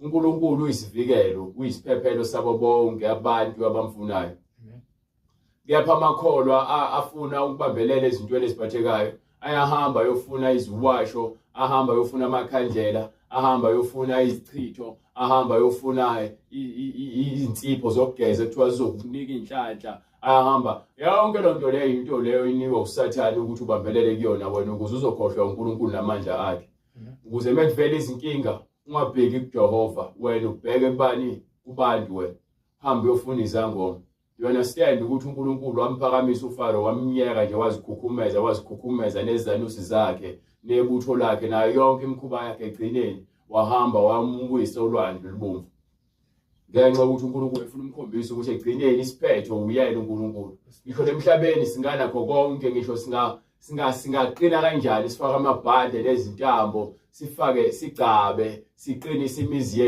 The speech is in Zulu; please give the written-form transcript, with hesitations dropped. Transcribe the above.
uNkulunkulu uyisivikelo, uyisiphephelo sabo bonke abantu abamfunayo. Kepha amakholwa afuna ukubambelela ezintweni eziphathekayo ayahamba ayofuna iziwasho, ahamba ayofuna amakhandlela, ahamba ayofuna izichitho, ahamba ayofuna izinsipho zokugeza kuthiwa zizokunika inhlanhla, ayahamba yonke loo nto leyo. Into leyo inikwa uSathane ukuthi ubambelele kuyona wena ukuze uzokhohlwa uNkulunkulu namandla akhe, ukuze mekuvela izinkinga ungabheki kuJehova, wena ubheke kubani? Kubantu. Wena hamba uyofuna izangoma. You understand ukuthi uNkulunkulu wamphakamisa uFaro, wamnyeka nje, wazikhukhumeza, wazikhukhumeza nezanusi zakhe nebutho lakhe nayo yonke imikhuba yakhe, egcineni wahamba wamwisa uLwandle Olubomvu, ngenxa yokuthi uNkulunkulu efuna umkhombisa ukuthi egcineni isiphetho uyena uNkulunkulu. Ngisho lemhlabeni singanakho konke, ngisho singaqina kanjani, sifake amabhande nezintambo, sifake, sigcabe, siqinise imizi.